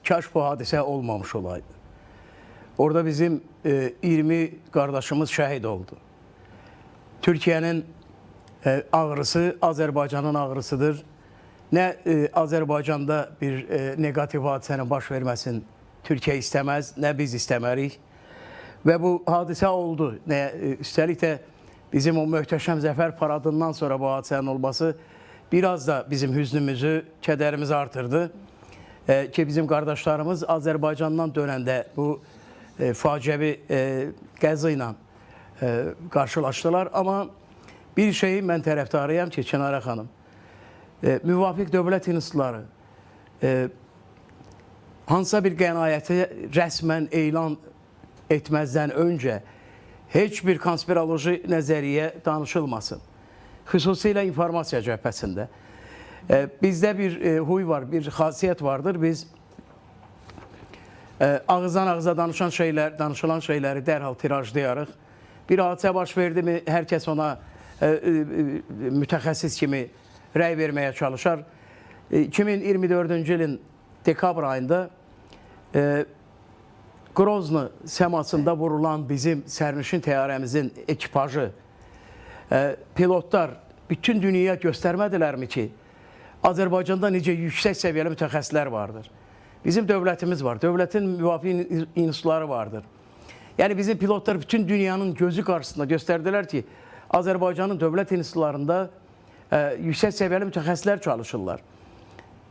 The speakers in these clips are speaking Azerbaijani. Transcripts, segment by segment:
Kaş bu hadisə olmamış olaydı. Orada bizim 20 qardaşımız şəhid oldu. Türkiyənin ağrısı Azərbaycanın ağrısıdır. Nə Azərbaycanda bir neqativ hadisənin baş verməsin Türkiyə istəməz, nə biz istəmərik. Və bu hadisə oldu. Üstəlik də bizim o möhtəşəm zəfər paradından sonra bu hadisənin olması biraz da bizim hüznümüzü, kədərimizi artırdı. Ki bizim qardaşlarımız Azərbaycandan dönəndə bu faciəvi qəza ilə qarşılaşdılar. Amma bir şeyi mən tərəfdarıyam ki, Çinara xanım, müvafiq dövlət institutları hansısa bir qənaəti rəsmən elan etməzdən öncə heç bir konspiroloji nəzəriyyə danışılmasın. Xüsusilə informasiya cəbhəsində. Bizdə bir huy var, bir xasiyyət vardır. Biz ağızdan ağıza danışılan şeyləri dərhal tirajlayarıq. Bir hadisə baş verdi mi, hər kəs ona mütəxəssis kimi rəy verməyə çalışar. 2024-cü ilin dekabr ayında Grozny səmasında vurulan bizim sərnişin təyyarəmizin ekipajı, pilotlar bütün dünyaya göstərmədilərmi ki, Azərbaycanda necə yüksək səviyyəli mütəxəssislər vardır. Bizim dövlətimiz var, dövlətin müvafiq institutları vardır. Yəni bizim pilotlar bütün dünyanın gözü qarşısında göstərdilər ki, Azərbaycanın dövlət institutlarında yüksək səviyyəli mütəxəssislər çalışırlar.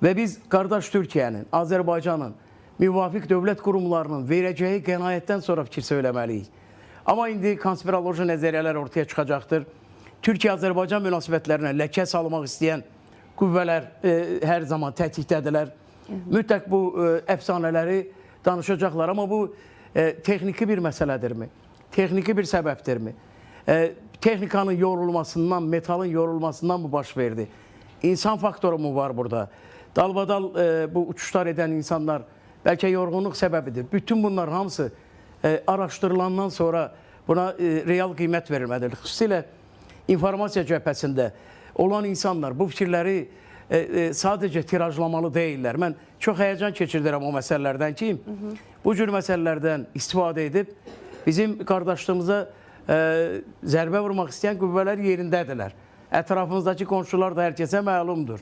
Və biz qardaş Türkiyənin, Azərbaycanın müvafiq dövlət qurumlarının verəcəyi qənaətdən sonra fikir söyləməliyik. Amma indi konspiroloji nəzəriyyələr ortaya çıxacaqdır. Türkiyə-Azərbaycan münasibətlərinə ləkə salmaq istəyən qüvvələr hər zaman tətikdədirlər. Mütləq bu əfsanələri danışacaqlar. Amma bu texniki bir məsələdirmi? Texniki bir səbəbdirmi? Texnikanın yorulmasından, metalın yorulmasından mı baş verdi? İnsan faktoru mu var burada? Dalbadal bu uçuşlar edən insanlar bəlkə yorğunluq səbəbidir. Bütün bunlar hamısı araşdırılandan sonra buna real qiymət verilməlidir. Xüsusilə informasiya cəbhəsində olan insanlar bu fikirləri sadəcə tirajlamalı deyirlər. Mən çox həyəcan keçirdirəm o məsələlərdən ki, bu cür məsələlərdən istifadə edib bizim qardaşlığımıza zərbə vurmaq istəyən qüvvələr yerindədirlər. Ətrafımızdakı qonşular da hər kəsə məlumdur.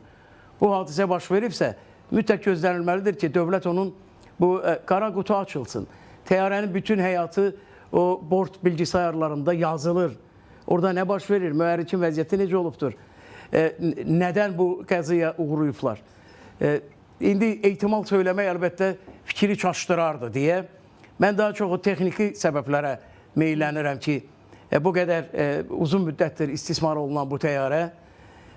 Bu hadisə baş veribsə, mütləq gözlənilməlidir ki, dövlət onun bu qara qutu açılsın. Təyyarənin bütün həyatı o bort bilgisayarlarında yazılır. Orada nə baş verir, mühərrikin vəziyyəti necə olubdur, nədən bu qəzaya uğrayıblar. İndi ehtimal söyləmək əlbəttə fikri çaşdırardı deyə mən daha çox o texniki səbəblərə meyllənirəm ki, bu qədər uzun müddətdir istismar olunan bu təyyarə.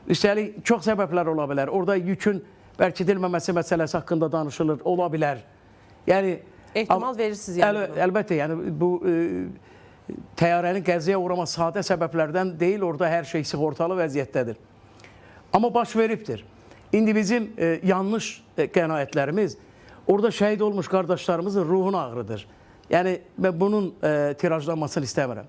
Üstəlik, çox səbəblər ola bilər. Orada yükün bərkidilməməsi məsələsi haqqında danışılır, ola bilər. Yəni, ehtimal verirsiniz yəni. Əlbəttə, yəni bu təyyarənin qəzaya uğraması sadə səbəblərdən deyil, orada hər şey sığortalı vəziyyətdədir. Amma baş veribdir. İndi bizim yanlış qənaətlərimiz orada şəhid olmuş qardaşlarımızın ruhunu ağrıdır. Yəni, mən bunun tirajlanmasını istəmirəm.